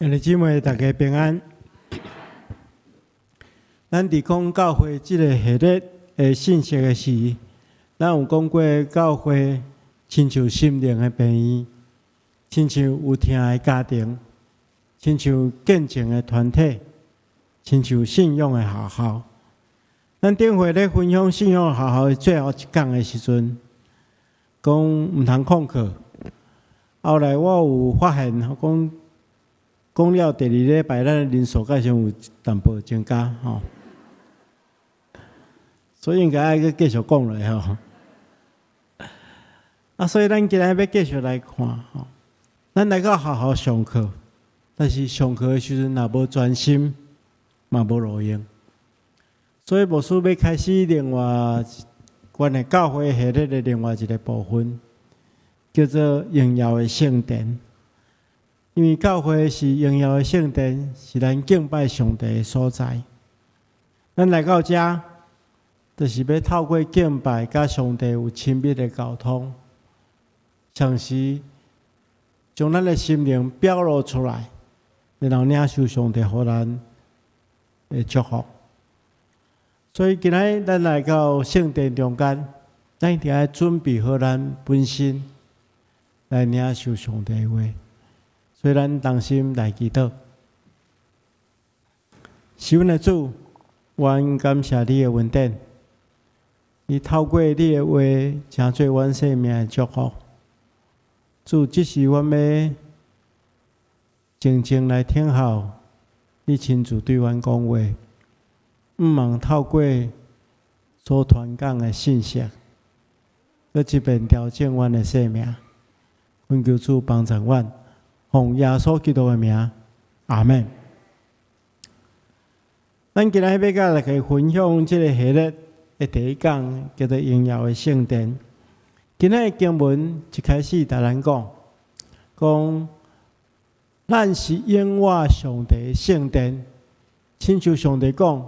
兄弟姊妹，大家平安。咱佇講教會這个系列的信息的時，咱有講過教會親像心靈的病院，親像有疼的家庭，親像見證的團體，親像信仰的學校。咱頂回咧分享信仰學校的最後一講的時陣，講毋通曠課。後來我有發現，講講了第二禮拜，咱的人數閣算有淡薄增加吼，所以應該愛閣繼續講落去吼。啊，所以咱今日欲繼續來看吼，咱來到學校上課，但是上課的時陣若無專心，嘛無路用。所以牧師欲開始另外關於教會系列的另外一个部分，叫做榮耀的聖殿。因為教會是榮耀的聖殿，是咱敬拜上帝的所在。咱來到遮，就是欲透過敬拜，佮上帝有親密的溝通，同時將咱的心靈表露出來，然後領受上帝予咱的祝福。所以今仔咱來到聖殿中間，咱一定愛準備好咱本身來領受上帝的話。所以咱同心來祈禱。是阮的主，阮感謝你的恩典，你透過你的話，成做阮生命的祝福。主，這時阮欲靜靜來聽候你親自對阮講話，毋望透過所傳講的信息，閣一遍調整阮的生命。懇求主幫助阮。奉耶穌基督的名，阿門。咱今日欲佮大家分享這个系列的第一講，叫做榮耀的聖殿。今仔的經文一開始，共咱講，講咱是永活上帝的聖殿，親像上帝講，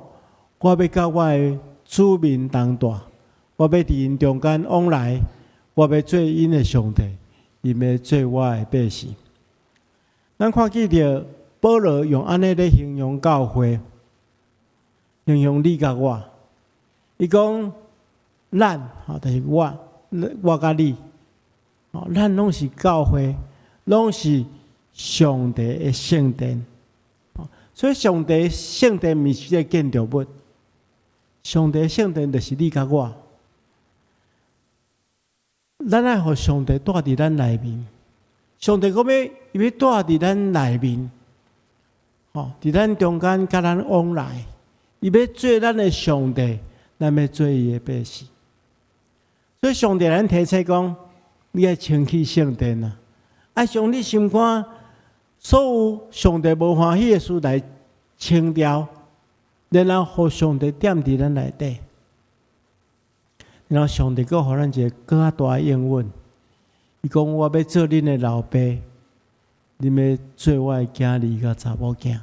我欲佮我的子民同住，我欲佇𪜶中間往來，我欲做𪜶的上帝，𪜶欲做我的百姓。咱看見著保羅用按呢咧形容教會，形容你佮我。伊講咱吼，就是我，我佮你，吼，咱攏是教會，攏是上帝的聖殿。所以上帝聖殿毋是這个建築物，上帝聖殿就是你佮我。咱愛予上帝蹛佇咱內面。上帝閣欲伊欲蹛佇咱內面，吼，佇咱中間佮咱往來，伊欲做咱的上帝，咱欲做伊的百姓。所以上帝咱提醒講，你愛清去聖殿啊，愛將你心肝所有上帝無歡喜的事來清掉，然後予上帝踮佇咱內底，然後上帝閣予咱一个閣較大的應允。伊講：我欲做恁的老爸，恁欲做我的囝兒佮查某囝。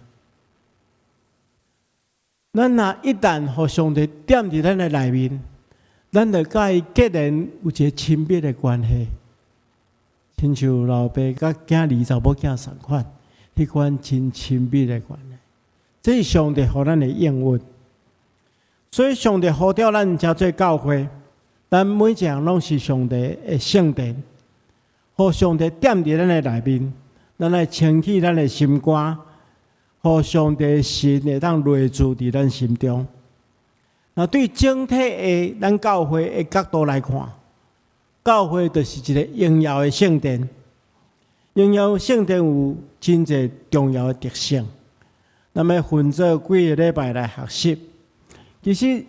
咱若一旦予上帝踮佇咱的內面，咱就佮伊結連有一个親密的關係，親像老爸佮囝兒查某囝仝款，彼款真親密的關係。這是上帝予咱的應允。所以上帝呼召咱成做教會，咱每一人攏是上帝的聖殿。予上帝踮佇咱的內面，咱來清去咱的心肝，予上帝神會當內住佇咱心中。那對整體的咱教會的角度來看，教會就是一个榮耀的聖殿。榮耀聖殿有真濟重要的特性，咱欲分做幾个禮拜來學習。其實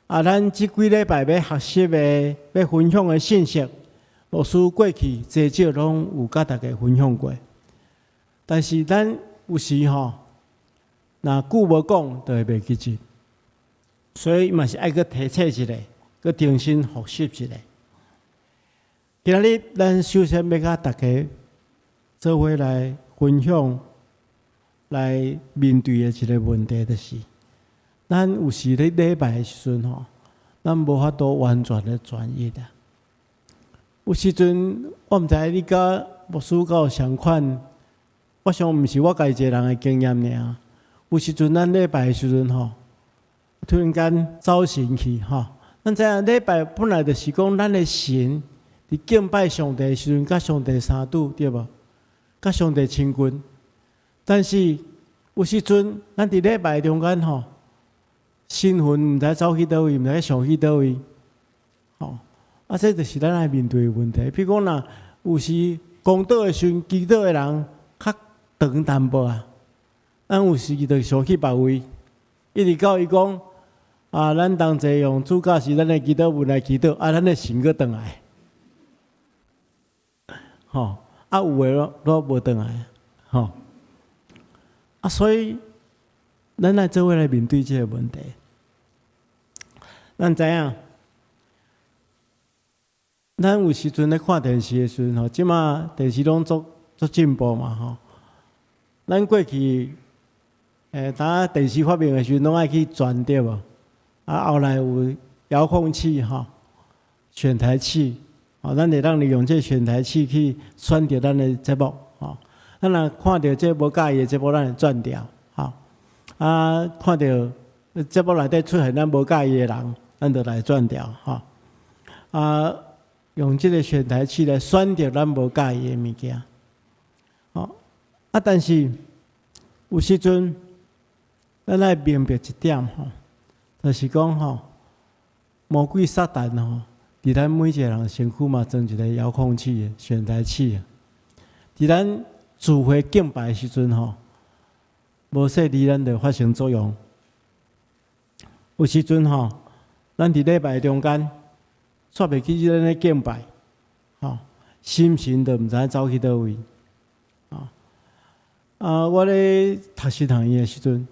啊，咱這幾禮拜欲學習的、欲分享的信息，牧師過去濟少攏有佮大家分享過，但是咱有時吼，若久無講，就會袂記得，所以嘛是愛閣提醒一下，閣重新複習一下。今仔日咱首先欲佮大家做伙來分享，來面對的一个問題，就是，咱有時咧禮拜的時陣吼，咱無法度完全的專一啊。有時陣，我毋知你佮牧師敢有仝款，我想毋是我家己一個人的經驗爾。有時陣咱禮拜的時陣吼，突然間走神去吼。咱知影禮拜本來就是講咱的神佇敬拜上帝的時陣，佮上帝相拄，對無？佮上帝親近。但是有時陣咱佇禮拜中間吼，神魂毋知走去佗位，毋知想去佗位，吼。啊，這就是咱愛面對的問題。比如講若有時講道的時陣，祈禱的人較長淡薄啊，咱有時就想去別位，一直到伊講啊，咱同齊用主教示咱的祈禱文來祈禱，啊，咱的神閣轉來，吼，啊，有的攏無轉來，吼，啊，所以咱愛做伙來面對這個問題。咱知影，咱有時陣咧看電視的時陣吼，這馬電視攏足足進步嘛吼。咱過去，當電視發明的時陣，攏愛去轉對無？啊，後來有遙控器吼，選台器，吼，咱會當利用這選台器去選擇咱的節目，吼。咱若看著這無佮意的節目，咱會轉掉，吼。啊，看著節目內底出現咱無佮意的人，咱就來轉掉，吼。啊，用這個選台器來選擇咱無佮意的物件，吼。啊，但是有時陣，咱愛明白一點吼，就是講吼，魔鬼撒旦吼，佇咱每一個人身軀嘛裝一個遙控器、選台器。佇咱聚會敬拜的時陣吼，無細膩咱就發生作用。有時陣吼，咱佇禮拜中間，煞袂記咱咧敬拜，吼，心神都毋知走去佗位。啊，我咧讀神學院的時陣，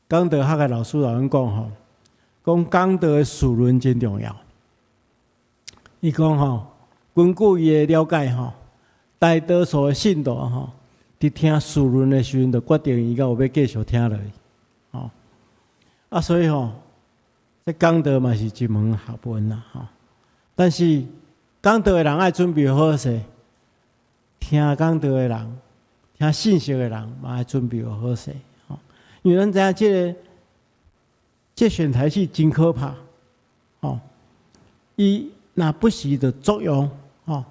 講道學的老師老阮講吼，講講道的序論真重要。伊講吼，根據伊的了解吼，大多數的信徒吼，佇聽序論的時陣，就決定伊敢有欲繼續聽落去，吼。啊，所以吼，這講道嘛是一門學問啦，吼。但是講道的人愛準備好勢，聽講道的人，聽信息的人嘛愛準備好勢，吼。因為咱知影這個這選台器真可怕，吼。伊若不時的作用，吼，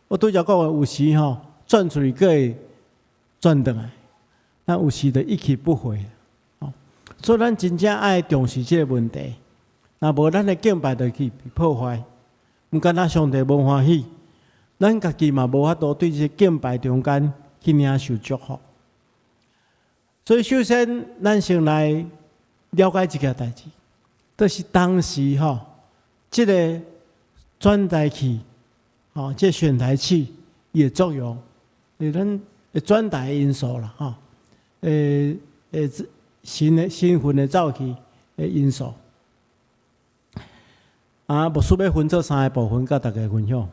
我拄才講的有時吼轉出去，閣會轉轉來，那有時就一去不回，吼。所以咱真正愛重視這個問題，若無咱的敬拜就去破壞，毋敢若上帝無歡喜，咱家己嘛無法度對這個敬拜中間去領受祝福。所以首先，咱先來了解這件代誌，就是當時吼，這個轉台器，吼，這個選台器伊的作用，是咱會轉台的因素啦，吼，神的神魂的走去的因素。啊，牧師欲分做三個部分，佮大家分享。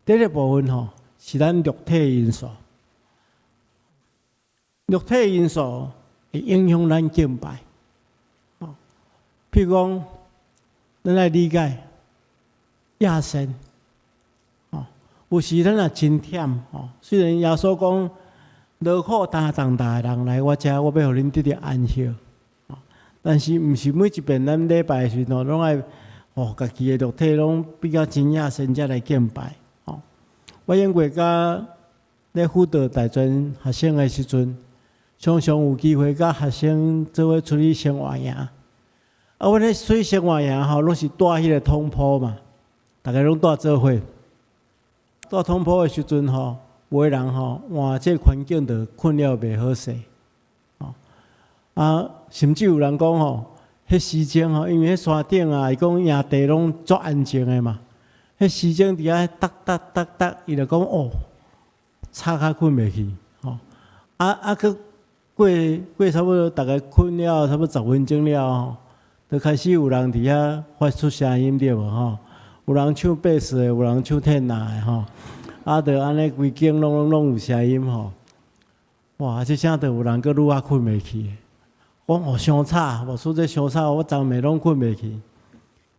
第一個部分吼，是咱肉體的因素。肉體的因素會影響咱敬拜。哦，譬如講，咱來理解野心。哦，有時咱若真忝，吼，雖然耶穌講勞苦擔重擔的人來我遮，我欲予恁得著安息。但是毋是每一遍咱禮拜的時陣攏愛，哦，家己的肉體攏比較真野心才來敬拜。吼，我用過佮咧輔導大專學生的時陣，常常有機會佮學生做伙出去生活營。啊，阮咧出去生活營吼，攏是蹛彼個統鋪嘛，逐家攏蹛做伙。蹛統鋪的時陣吼，有的人吼換這個環境就睏了袂好勢。吼，啊，甚至有人講吼，彼時鐘吼，因為彼山頂啊，伊講營地攏足安靜的嘛，彼時鐘佇遐觸觸觸觸，伊就講哦，吵較睏袂去，吼，啊啊，閣過過差不多，逐家睏了差不多10分鐘了後，就開始有人佇遐發出聲音對無吼？有人唱貝斯的，有人唱天拿的吼，啊，就按呢規間攏攏攏有聲音吼。哇！這聲就有人閣愈較睏袂去。講哦，傷吵，牧師這傷吵，我昨暝攏睏袂去。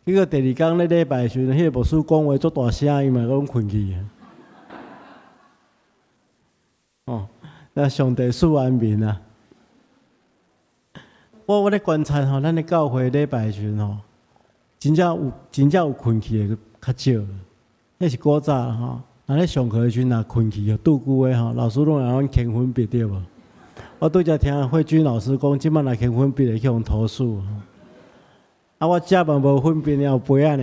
結果第二工咧禮拜的時陣，彼個牧師講話足大聲，伊嘛攏睏去。哦，那上帝賜安眠啊！我咧觀察吼，咱咧教會禮拜時陣吼，真正有睏去的較少，彼是古早吼。若咧上課的時陣，若睏去就拄久的吼，老師攏會阮牽粉筆對無？我拄才聽慧君老師講，這擺若牽粉筆會去予投訴。啊，我遮嘛無粉筆，有杯仔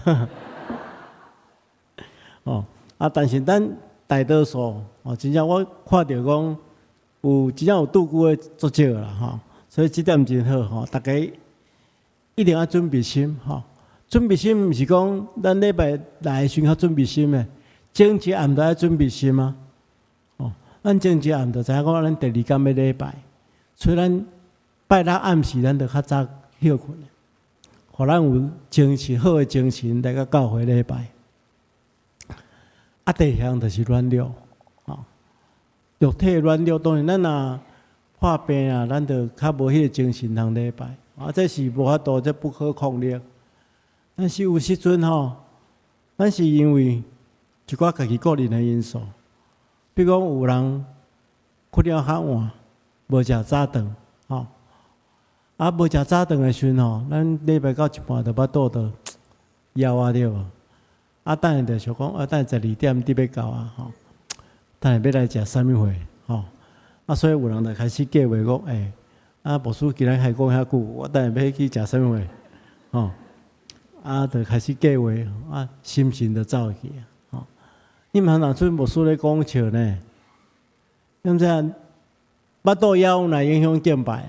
爾。哦，啊，但是咱大多數哦，真正我看著講有真正有拄久的足少啦吼，所以這點真好吼，大家一定要準備心吼。準備心毋是講咱禮拜來的時陣較準備心的，前一暗就愛準備心啊。哦，咱前一暗就知影講咱第二工欲禮拜，所以咱拜六暗時咱就較早歇睏，予咱有精神好的精神來佮教會禮拜。啊，第二項就是軟弱，吼，肉體軟弱，當然咱若破病啊，咱就較無彼個精神通禮拜，啊，這是無法度，這不可抗力。但是有時陣吼，咱是因為一寡家己個人的因素，比如講有人睏了較晚，無食早頓，吼，啊，無食早頓的時陣吼，咱禮拜到一半就腹肚就枵啊對無？啊，等下就想講，啊，等下12點得欲到啊，吼，等下欲來食啥物貨，吼，啊，所以有人就開始計劃講，欸，啊，牧師今仔開講遐久，我等下欲去食啥物貨，吼，啊，就開始計劃，啊，心神就走去啊，吼。你毋通若陣牧師咧講笑呢？你毋知影腹肚枵來影響敬拜？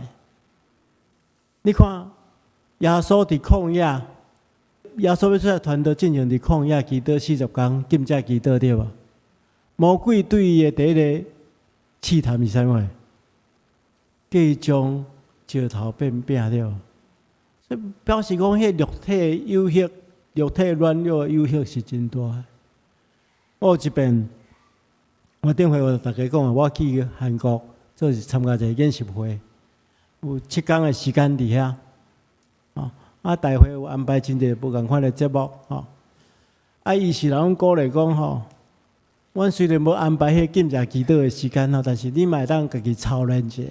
你看耶穌佇曠野。耶穌欲出來傳道進前佇曠野祈禱40工，禁食祈禱對無？魔鬼對伊的第一个試探是啥物？叫伊將石頭變餅對無？所以表示講，彼個肉體的誘惑、肉體軟弱的誘惑是真大的。我有一遍，我頂回我逐家講，我去韓國做是參加一個研習會，有7工的時間佇遐。啊，大會有安排真濟無仝款的節目，吼。啊，伊是人鼓勵講吼，阮雖然無安排彼個禁食祈禱的時間吼，但是你嘛會當家己操練一下。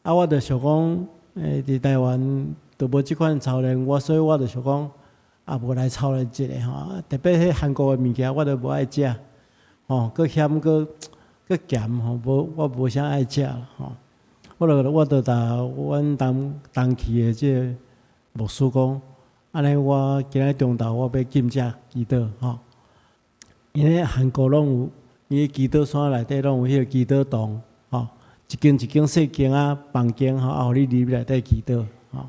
啊，我就想講，佇台灣都無這款操練，所以我就想講，啊，無來操練一下吼。特別彼韓國的物件，我都無愛食，吼，閣鹹閣閣鹹吼，無我無啥愛食吼。我就共阮同去的這个牧師講，按呢我今仔中晝我欲禁食祈禱吼，因為韓國攏有，伊祈禱山內底攏有彼個祈禱洞吼，一間一間細間仔房間吼，啊，予你入內底祈禱吼。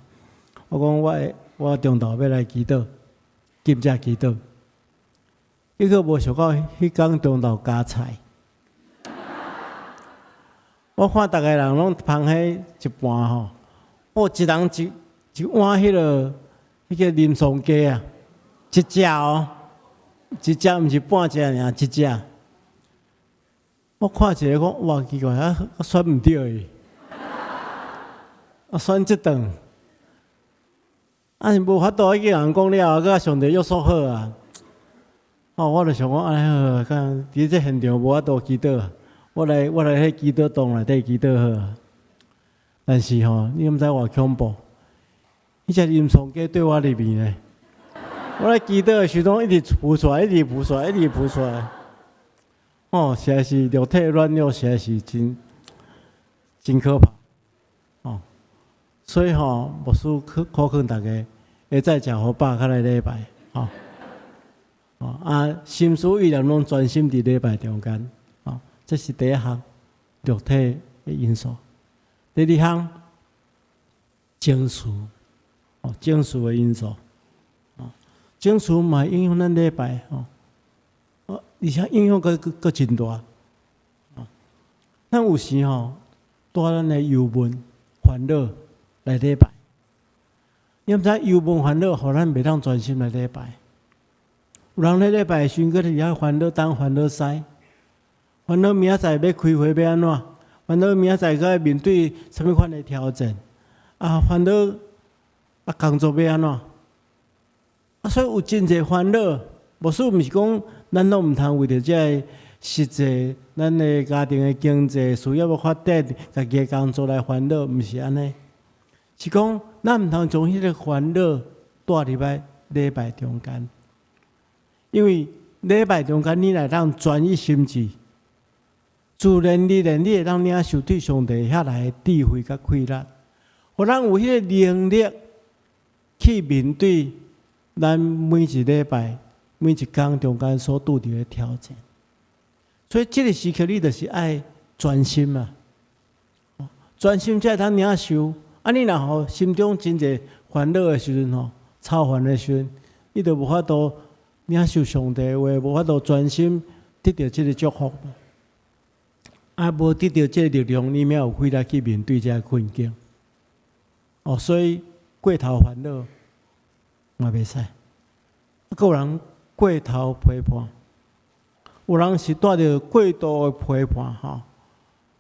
我講我中晝欲來祈禱，禁食祈禱，結果無想到彼工中晝加菜，我看逐个人攏捧彼一盤吼，我一人一碗彼個啉爽雞啊，一隻哦，一隻毋是半隻爾，一隻。我看一个講，哇，奇怪啊，選毋著伊，啊選這頓，啊是無法度，已經人講了，閣上帝約束好啊。哦，我就想講，按呢好，看佇這現場無法度祈禱，我來彼祈禱洞內底祈禱好啊。但是吼，你毋知偌恐怖。彼隻陰喪雞對我入面呢，我咧祈禱的時陣，一直浮出來，一直浮出來，一直浮出來。哦，實在是肉體軟弱，實在是真真可怕。哦，所以吼，牧師苦勸大家，會早食予飽，較來禮拜。吼，哦啊，心思意念攏專心佇禮拜中間。哦，這是第一項肉體的因素。第二項，情緒。哦，情緒的因素，哦，情緒嘛會影響咱禮拜，吼，哦，而且影響閣閣閣真大，哦，咱有時吼帶咱的憂悶、煩惱來禮拜，你毋知憂悶煩惱，予咱袂當專心來禮拜。有人咧禮拜的時陣，閣佇遐煩惱東煩惱西，煩惱明仔載欲開會欲按怎，煩惱明仔載閣愛面對啥物款的挑戰，啊，煩惱啊工作欲按怎，啊，所以有真濟煩惱。牧師毋是講咱攏毋通為著這个實際咱的家庭的經濟事業的發展，家己的工作來煩惱，毋是按呢。是講咱毋通將彼个煩惱帶入來禮拜中間，因為禮拜中間你若通專一心志，自然而然你會當領受對上帝遐來的智慧佮氣力，予咱有彼个能力去面對咱每一禮拜、每一工中間所拄著的挑戰。所以這个時刻你就是愛專心啊，專心才會通領受。啊，你若吼心中真濟煩惱的時陣吼，操煩的時陣，你就無法度領受上帝的話，無法度專心得著這个祝福。啊，無得著這個力量，你欲有氣力去面對這个困境。哦，所以過頭煩惱嘛袂使。啊，閣有人過頭批判。有人是帶著過度的批判吼，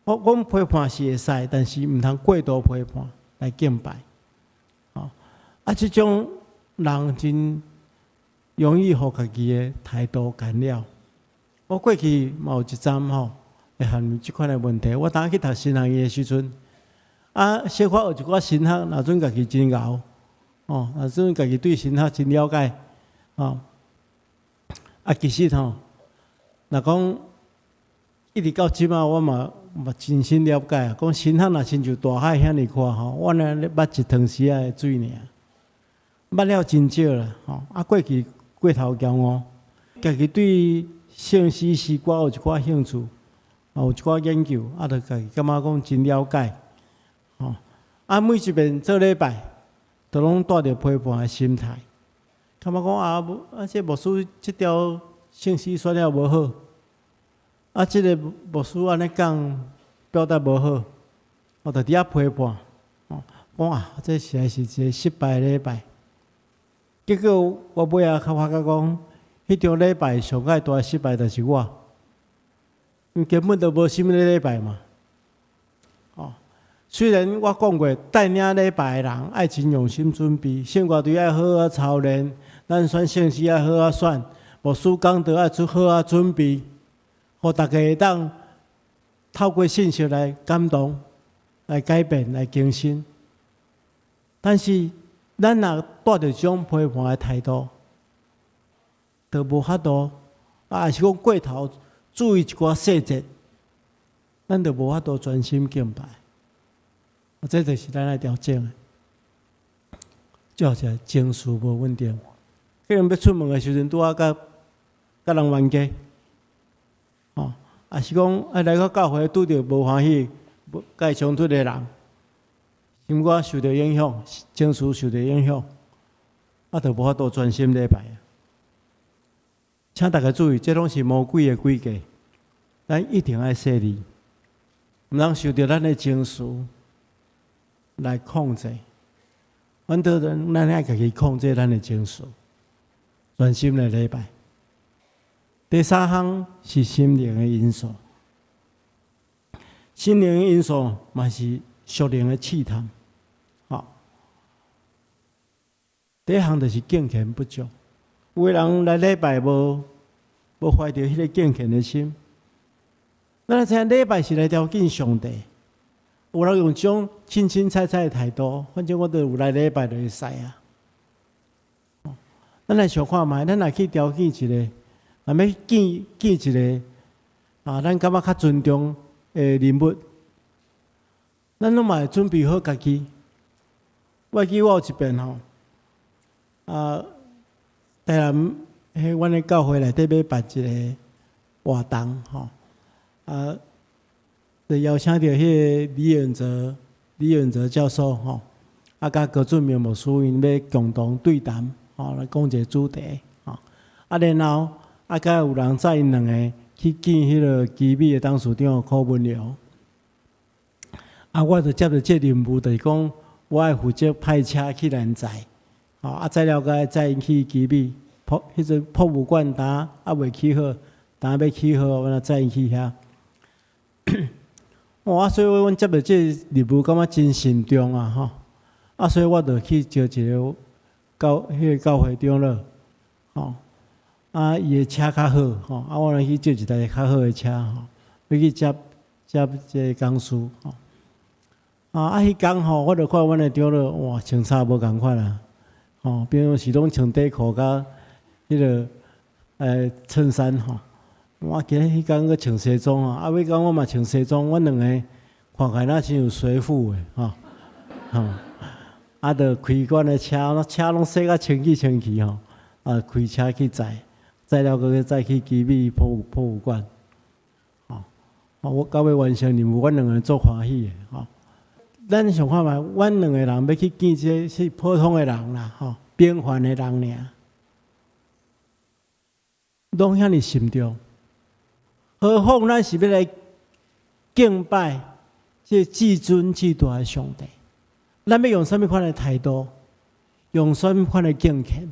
我講批判是會使，但是毋通過度批判來敬拜。吼，啊，這種人真容易予家己的態度干擾。我過去嘛有一陣吼，會陷入這款的問題。我當去讀神學院的時陣，啊，小可學一寡神學，若準家己真𠢕，哦，若準家己對神學真了解，哦，啊，其實吼，若講一直到這馬，我嘛嘛真深了解啊。講神學若親像大海遐爾闊吼，我爾捌一湯匙仔的水爾，捌了真少啦吼。啊，過去過頭驕傲，家己對聖詩詩歌有一寡興趣，啊，有一寡研究，啊，就家己感覺講真了解，吼。啊，每一遍做禮拜，都攏帶著批判的心態，感覺講啊，啊，這牧師這條聖詩選了無好。啊，這个牧師按呢講，表達無好，我就佇遐批判，哦，講啊，這實在是一个失敗的禮拜。結果我尾仔較發覺講，彼場禮拜上蓋大失敗就是我，因為根本就無啥物咧禮拜嘛。哦，雖然我講過，帶領禮拜的人愛真用心準備，聖歌隊愛好好操練，咱選聖詩愛好好選，牧師講道愛做好好準備。予大家會當透過信息來感動、來改變、來更新。但是，咱若帶著這種批判的態度，就無法度，啊，抑是講過頭注意一寡細節，咱就無法度專心敬拜。這就是咱愛調整的。最後一個情緒無穩定，可能欲出門的時陣，拄仔佮佮人冤家。哦，抑是講啊來到教會拄著無歡喜、佮伊衝突的人，心肝受著影響，情緒受著影響，啊，就無法度專心禮拜。請大家注意，這攏是魔鬼的詭計，咱一定愛細膩，毋通受著咱的情緒來控制。反倒咱愛家己控制咱的情緒，專心來禮拜。第三項是心靈的因素，心靈的因素嘛是屬靈的試探。吼，第一項就是敬虔不足，有的人來禮拜無無懷著彼个敬虔的心。咱知影禮拜是來朝見上帝，有人用這種輕輕菜菜的態度，反正我都有來禮拜就會使啊。咱來想看覓，咱若去朝見一个，若欲見見一个啊，咱感覺較尊重的人物，咱攏嘛會準備好家己。我記我有一遍吼，啊，台南彼阮的教會內底欲辦一个活動吼，啊，就邀請著彼个李遠哲、李遠哲教授吼，啊，佮高俊明牧師𪜶欲共同對談，吼，來講一个主題，吼，啊，然後啊，閣有人載𪜶兩个去見彼个奇美的董事長柯文良，啊，我就接著這任務，就是講我愛負責派車去來載，吼，啊，載了閣載𪜶去奇美博，彼陣博物館當猶未起好，當欲起好，阮才載𪜶去遐。哇！所以阮接著這任務，感覺真慎重啊，吼！啊，所以我就去招一个教彼个教會長老，吼。啊，伊的車較好吼，啊，我來去借一台較好的車吼，欲去接接這個講師吼。啊，彼工吼，我就看阮的長老，哇，穿衫無仝款啊，吼，平常時攏穿短褲佮彼個襯衫吼。我今日彼工閣穿西裝啊，啊，尾工我嘛穿西裝，阮兩个看起來若親像隨扈的吼，吼，啊，就開阮的車，車攏洗甲清氣清氣吼，啊，開車去載，載了閣去載去奇美博物館，吼，啊，我到尾完成任務，阮兩个足歡喜的吼。咱想看覓，阮兩個人欲去見這個是普通的人啦，吼，平凡的人爾，攏遐爾沉重。何況咱是欲來敬拜這至尊至大的上帝，咱欲用啥物款的態度，用啥物款的敬虔？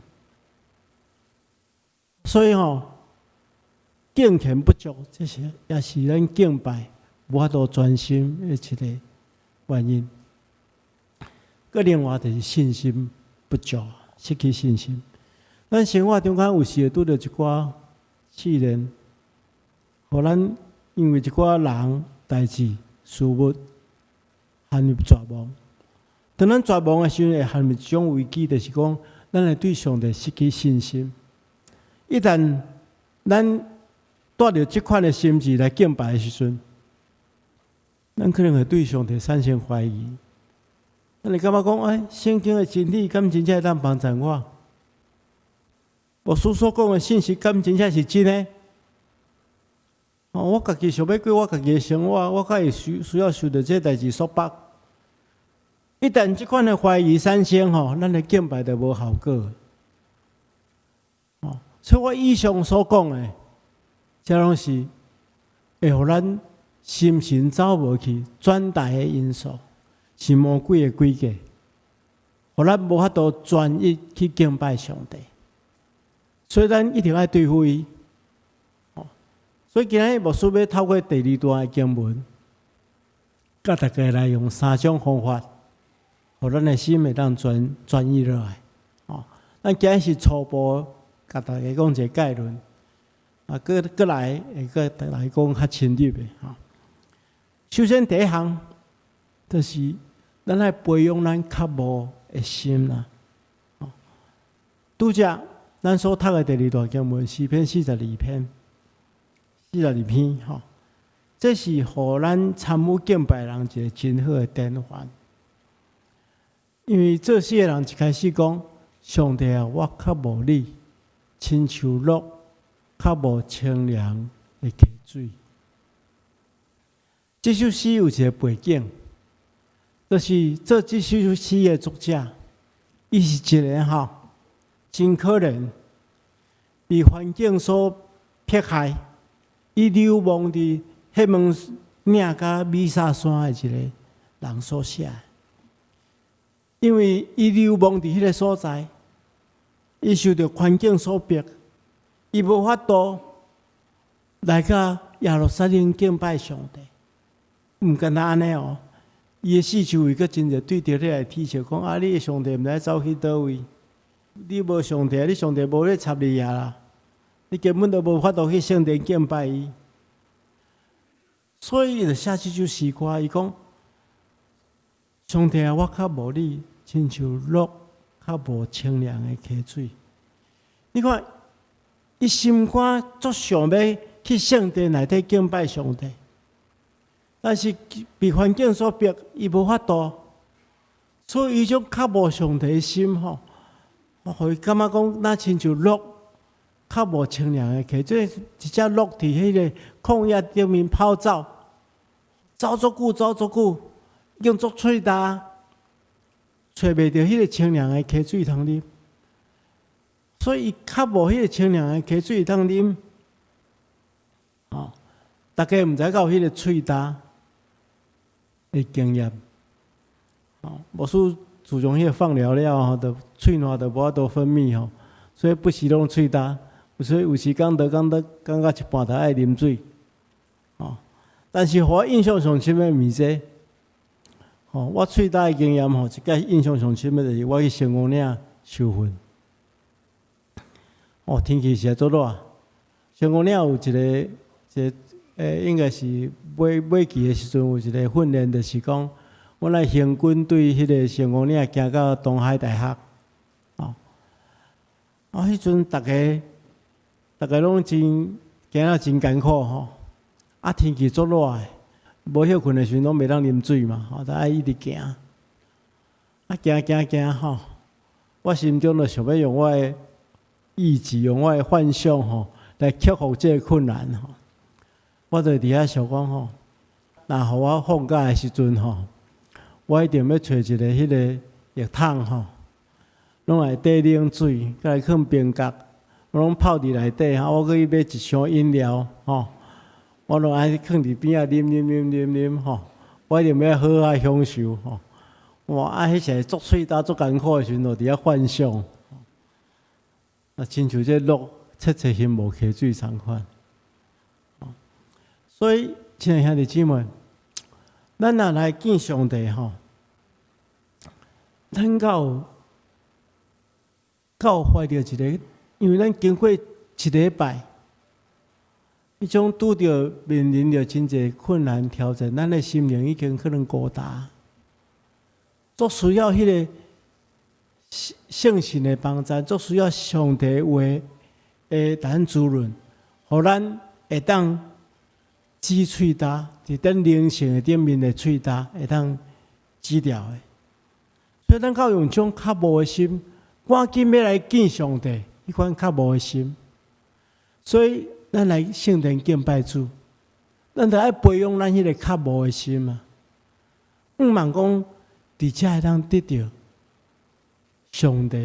所以吼，敬虔不足，這是也是咱敬拜無法度專心的一個原因。閣另外就是信心不足，失去信心。咱生活中間有時會拄著一寡試煉，予咱因為一寡人、代誌、事物陷入絕望。當咱絕望的時陣，會陷入一種危機，就是講咱會對上帝失去信心。一旦咱帶著這款的心志來敬拜的時陣，咱可能會對上帝產生懷疑。咱會感覺講，欸，聖經的真理敢真正會當幫助我？牧師所講的信息敢真正是真的？哦，我家己想欲過我家己的生活，我較會需要受著這代誌束縛。一旦這款的懷疑產生吼，咱的敬拜就無效果。哦，所以我以上所講的，這攏是會予咱心神走無去轉台的因素，是魔鬼的詭計，予咱無法度專一去敬拜上帝。所以咱一定愛對付伊。哦，所以今日牧師欲透過第二段的經文，佮大家來用三種方法，予咱的心會當專一落來。哦，咱今日是初步，共大家講一个概論，啊，閣來會閣來講較深入的吼。首先第一項，就是咱愛培養咱渴慕的心啦。哦，拄才咱所讀的第二段經文，詩篇四十二篇，四十二篇吼，這是予咱參與敬拜人一個真好的典範。因為作詩的人一開始講：上帝啊，我渴慕你，親像鹿渴慕清涼的溪水。這首詩有一個背景，就是作這首詩的作者，伊是一个吼，真可憐，被環境所迫害，伊流亡佇黑門嶺佮米薩山的一个人所寫的。因為伊流亡佇彼个所在，伊受著環境所迫，伊無法度來到耶路撒冷敬拜上帝。毋干焦按呢哦，伊的四周圍閣真濟對著你來恥笑，講啊，你的上帝毋知走去佗位，你無上帝，你上帝無咧插你啊啦，你根本都無法度去聖殿敬拜伊。所以伊就寫這首詩歌，伊講：上帝啊，我渴慕你，親像鹿渴慕清涼的溪水。你看，伊心肝足想欲去聖殿內底敬拜上帝。但是被環境所迫，伊無法度，所以伊種渴慕上帝的心吼，予伊感覺講，若親像鹿渴慕清涼的溪，這一隻鹿佇彼个曠野頂面跑走，走足久，走足久，已經足喙焦，揣袂著彼个清涼的溪水通啉，所以伊渴慕彼个清涼的溪水通啉。吼，大家毋知敢有彼个喙焦的經驗，吼，牧師自從彼个放療了後，就喙瀾就無法度分泌吼，所以不時攏喙焦，所以有時講道講到講到一半就愛啉水，吼。但是予我印象上深的毋是這，吼，我喙焦的經驗吼，一擺印象上深的就是我去聖王嶺受訓。哦，天氣實在足熱。成功嶺有一個，應該是尾尾期的時陣，有一個訓練，就是講，阮來行軍對彼個成功嶺行到東海大學。哦，啊，彼陣逐家攏真行了真艱苦吼。啊，天氣足熱的，無歇睏的時陣攏袂當啉水嘛，吼，就愛一直行。啊，行行行吼，我心中就想欲用我的意志，用我的幻想吼，來克服這個困難吼。我就佇遐想講吼，若予我放假的時陣吼，我一定欲揣一個彼個浴桶吼，攏內底冷水，閣來囥冰角，我攏泡佇內底吼，我閣去買一箱飲料吼，我攏愛囥佇邊仔啉啉啉啉啉吼，我一定欲好好享受吼。哇！啊，彼時足喙焦足艱苦的時陣，就佇遐幻想，啊，親像這鹿切切心無溪水仝款。所以，親愛兄弟姊妹，咱若來見上帝吼，咱敢有懷著一個，因為咱經過一禮拜，彼種拄著面臨著真濟困難挑戰，咱的心靈已經可能孤單，足需要彼個聖神的幫助，足需要上帝話的咱滋潤，予咱會當止喙焦，佇咱靈性的頂面的喙焦會當止掉的。所以咱較用這種渴慕的心，趕緊欲來見上帝，彼款渴慕的心。所以咱來聖殿敬拜主，咱著愛培養咱彼個渴慕的心啊。向望講，佇遮會當得著上帝，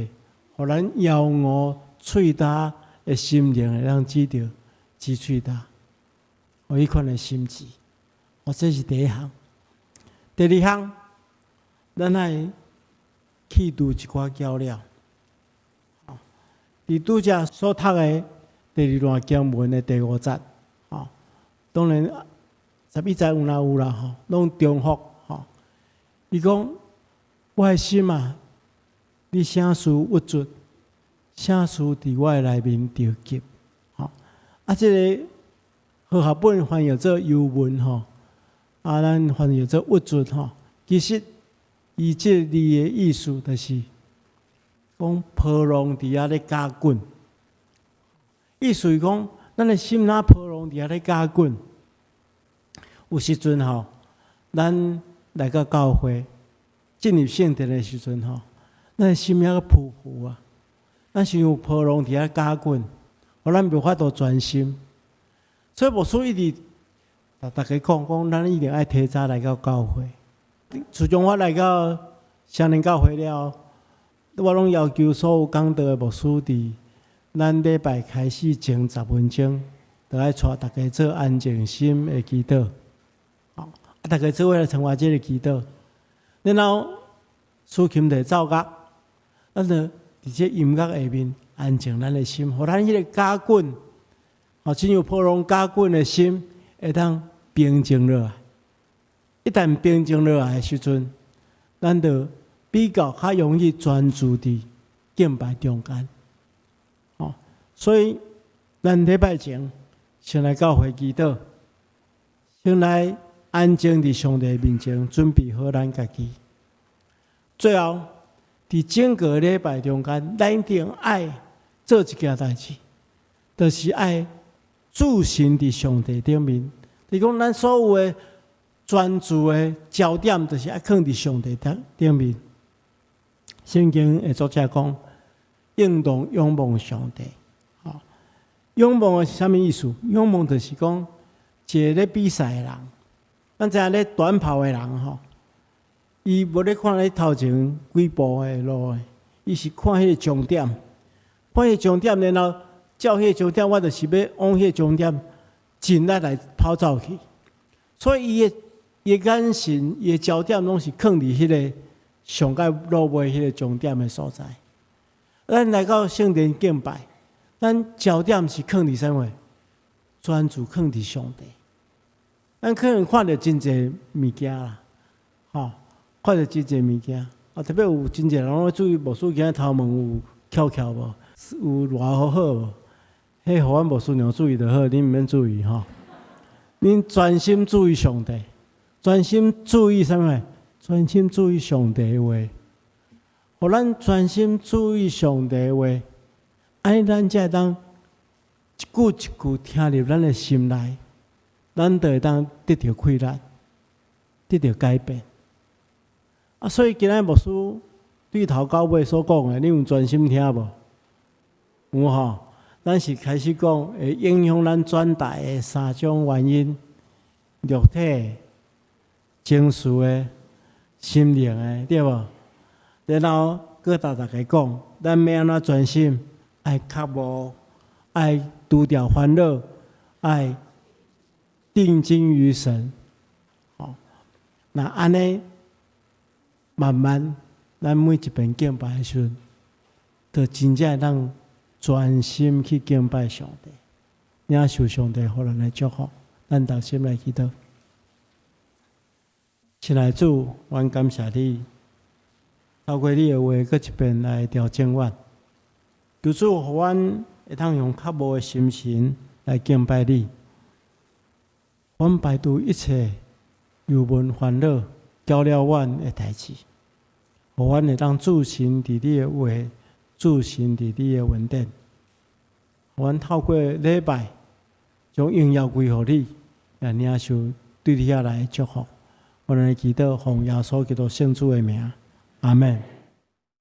予咱枵餓喙焦的心靈會當止著止喙焦。予彼款的心志，哦，這是第一項。第二項，咱愛去除一寡攪擾。佇拄才所讀的第二段經文的第五節，吼，當然11節有哪有啦，吼，攏重複，吼。伊講：我的心啊，你啥事鬱卒？啥事佇我的內面著急？吼，啊，這個和合本翻譯做憂悶吼，啊，咱翻譯做鬱卒吼。其實，伊這個字的意思就是講波浪佇遐咧攪滾。意思是講，咱的心若波浪佇遐咧攪滾。有時陣吼，咱來到教會進入聖殿的時陣吼，咱的心猶閣浮浮啊，咱是有波浪佇遐攪滾，予咱無法度專心。所以牧師一直共大家講講，咱一定愛提早來到教會。自從我來到雙連教會了，我攏要求所有講道的牧師，佇咱禮拜開始前10分鐘，就愛帶大家做安靜心的祈禱。啊，大家做伙來參加這个祈禱，然後司琴就奏樂，咱就佇這音樂下面安靜咱的心，予咱彼个攪滾，吼，親像波浪攪滾的心，會當平靜落來。一旦平靜落來的時陣，咱就比較較容易專注佇敬拜中間。吼，所以咱禮拜前先來教會祈禱，先來安靜佇上帝面前，準備好咱家己。最後，佇整個禮拜中間，咱一定愛做一件代誌，就是愛注神佇上帝頂面。就是講，咱所有的專注的焦點，就是愛囥佇上帝頂頂面。聖經的作者講，應當仰望上帝。吼，仰望是啥物意思？仰望就是講，一個咧比賽的人，咱知影咧短跑的人吼，伊無咧看咧頭前幾步的路的，伊是看彼個終點，看彼個終點，然後照彼個終點，我就是欲往彼個終點盡力來跑走去。所以伊的眼神、伊的焦點攏是囥佇彼個上蓋落尾彼個終點的所在。咱來到聖殿敬拜，咱焦點是囥佇啥物？專注囥佇上帝。咱可能看著真濟物件啦，吼，看著真濟物件，啊，特別有真濟人攏注意牧師今仔頭毛有翹翹無？有偌好好無？彼予阮牧師娘注意就好，恁毋免注意吼。恁專心注意上帝，專心注意啥物？專心注意上帝的話。予咱專心注意上帝的話，按呢咱才會當一句一句聽入咱的心內，咱就會當得著氣力，得著改變。啊，所以今仔牧師對頭到尾所講的，你有專心聽無？有吼。咱是開始講會影響咱轉台的三種原因：肉體、情緒的、心靈的，對無？然後閣共大家講，咱欲按怎專心？愛渴慕，愛除掉煩惱，愛定睛於神。吼，那按呢，慢慢，咱每一遍敬拜的時陣，就真正會當專心去敬拜上帝，領受上帝予咱的祝福。咱同心來祈禱。親愛的主，阮感謝你，透過你的話，閣一遍來調整阮。求主予阮會當用渴慕的心情來敬拜你。阮排除一切憂悶煩惱、攪擾阮的代誌，予阮會當注神佇你的話，注神佇你的恩典。阮透過禮拜，將榮耀歸予你，也領受對你遐來的祝福。阮來祈禱，奉耶穌基督聖子的名，阿門。